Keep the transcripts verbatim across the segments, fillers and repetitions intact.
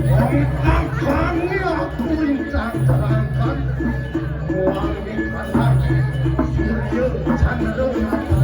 Kami akan niya kuling tangtangkan. Muang di kanan, surya candra mata.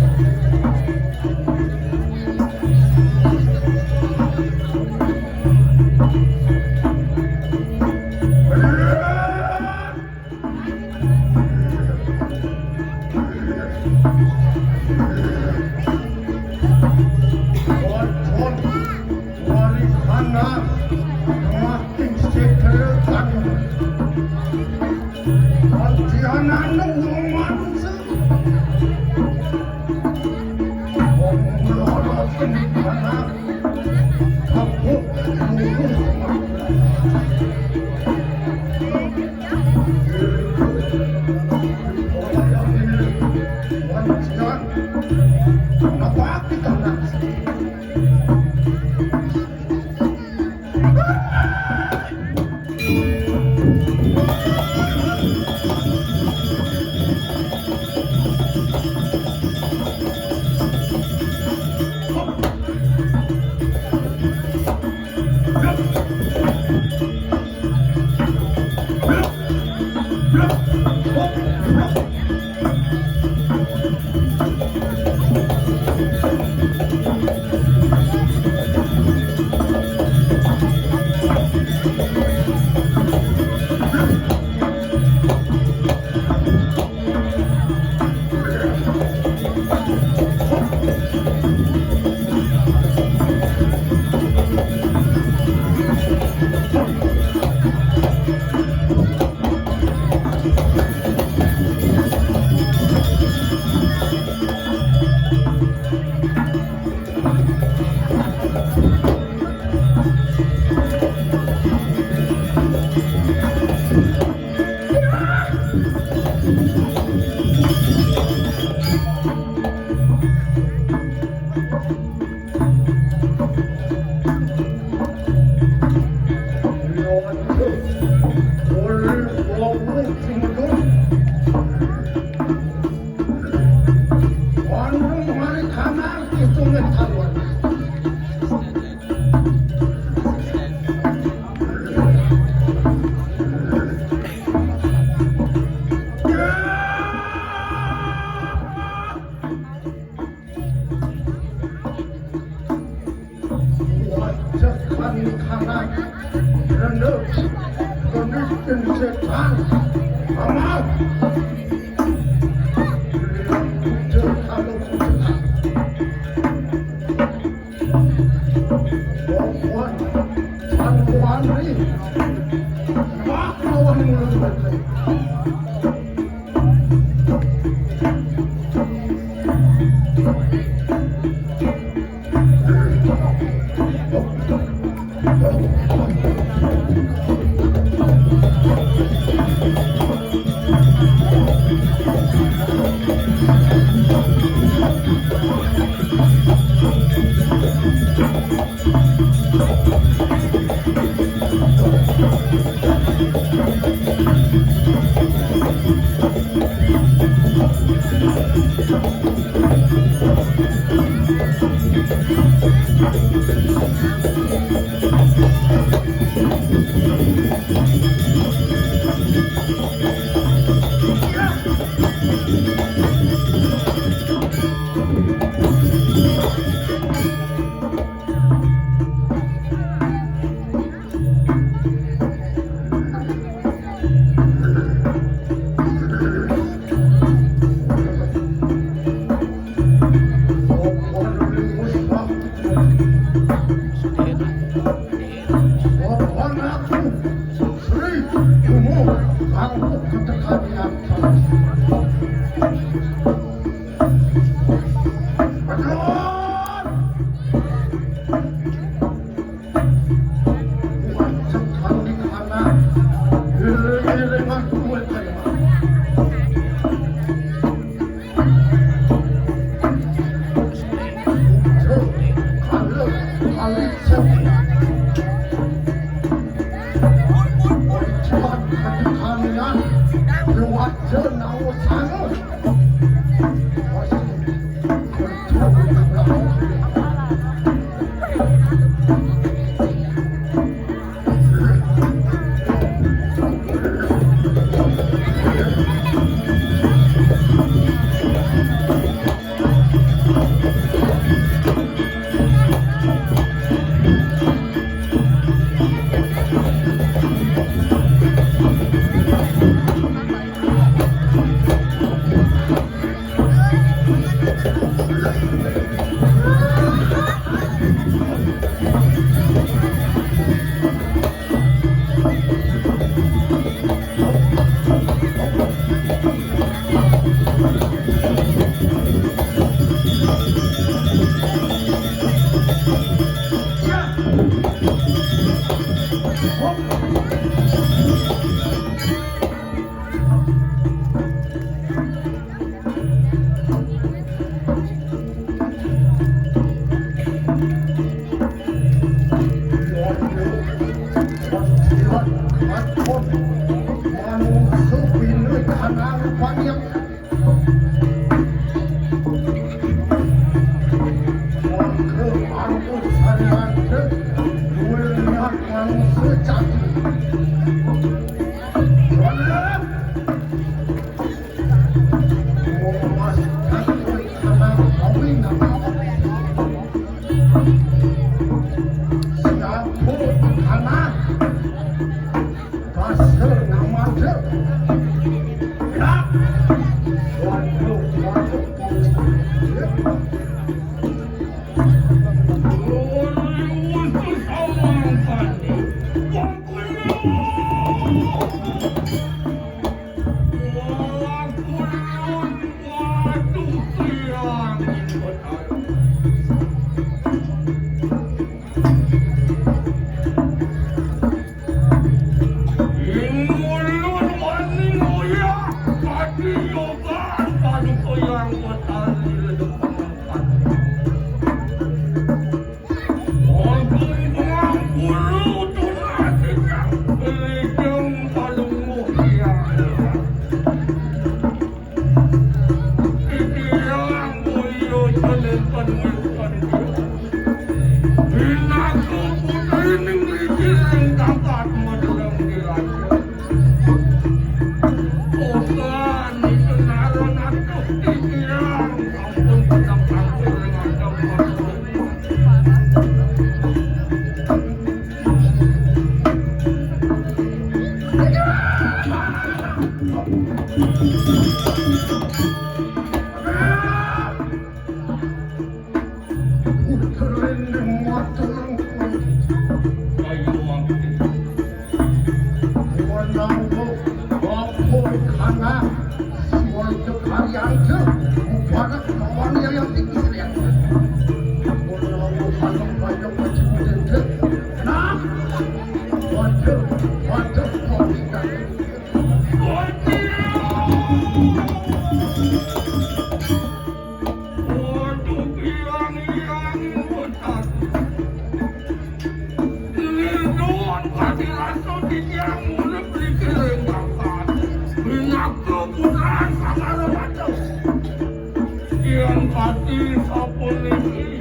Yang pati sapuniki,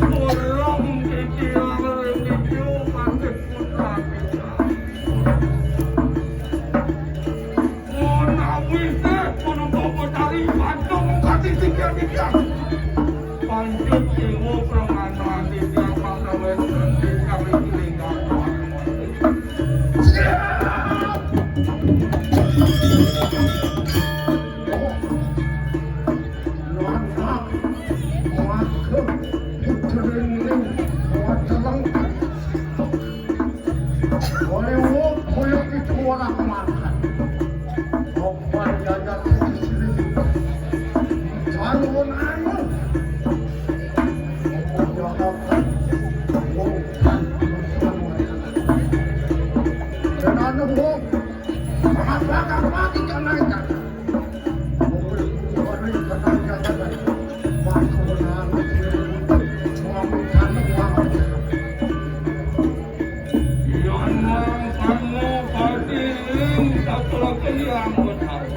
tulung titiang ring ijo kangge putra kita. Menawi sih menunggu Betari Patung kati tiga-tiga. Panjut ilmu permainan titiang panggawetan titiang ring lingkar. Siap! Langkah maka puterin ning wateleng. Oleh wong kaya itu ora kemakan. Yan marang karno padi ing satraken Hyang Betara.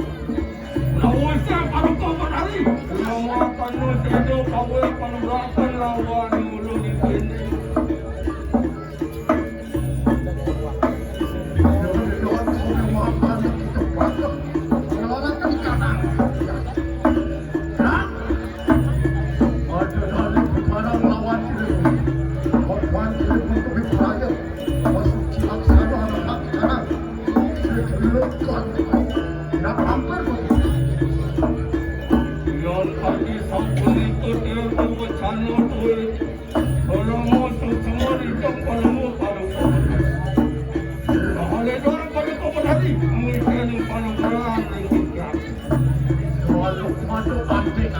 Nawasa paduka Betari. Nama karno seda kawin panugrakan lawan ulun ipin. Yan kadi sapunika tiang berwacana duit. Palama suksma ridang palama paduka. Kahaledang paduka Betari, mangiteni panugrahan ring titiang. Waluk madu panting.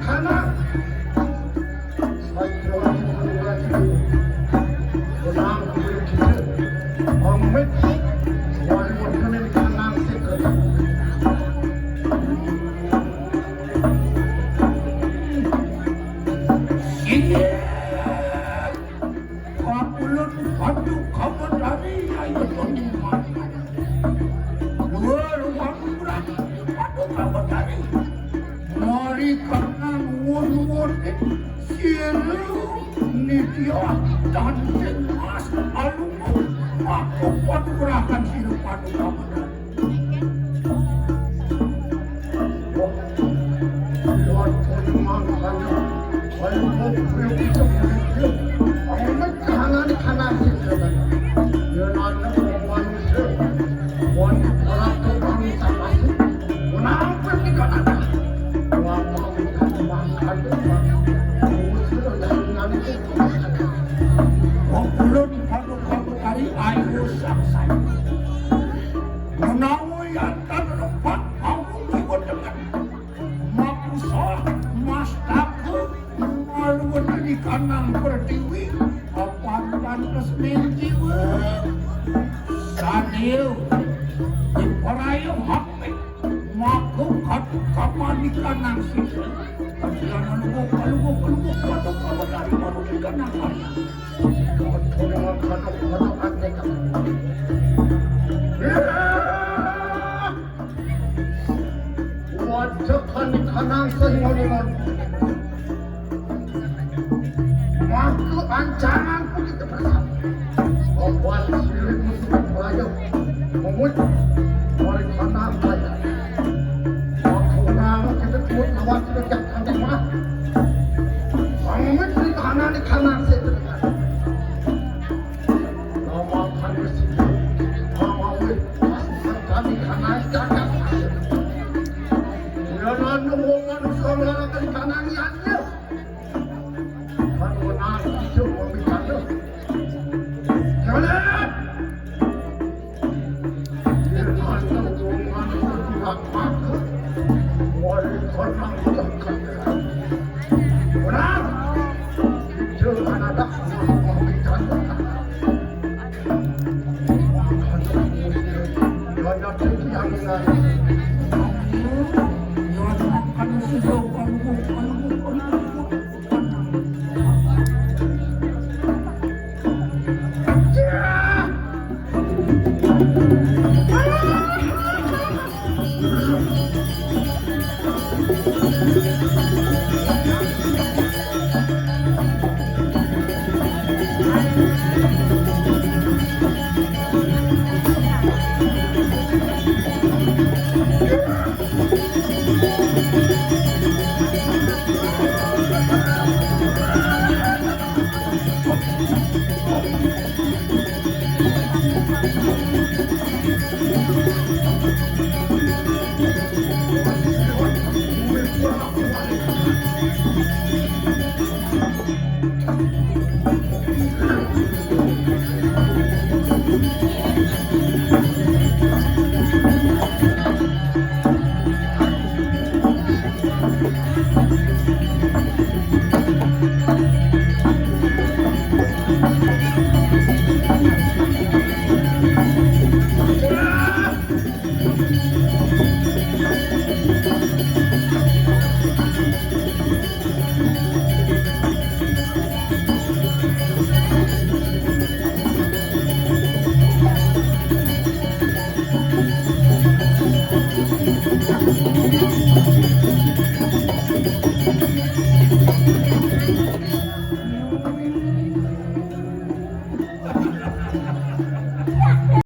Kana. Satriya Tripura. Benang kulit kita. Amit. Wali Wardana Kanang Setra. Ini. Kapulun padu kabatari ayo toniman. Luar padu padu kabatari. Mari kanang won-won siru nitya dan sing mas alungu. Aku padu rakan siru padu kabatari. Ulun padu-padu kari ayu sangsai. Menawi antar rempat mau kiwa dengan makusa mastaku maluwun di kanang pertiwi apan pantes mentiwa. Sanil diperaya hapit maku katu kamanikan nang sisa. Kasihan lugu kalugu kalugu katu kalugu dari manusikan nang karya. Katu kalugu katu katu antek. Waduh, kani kanang sing ngono. Mangke ancangan pun kita bersama. Bapak silik musuh beraya. Memuji. Mari kanang kaya. Mangke menang kita kuat lawan kita jak kantek mah. Mangke di kanang di kanang sing. Nama kami sendiri, nama weh, pasukan kami kanai jagat. Jangan nunggu manusia melakukan kanai aja. Kan benar itu pemikirannya. Jangan. Jangan nunggu manusia tidak takut. Wali konang tidak kaya.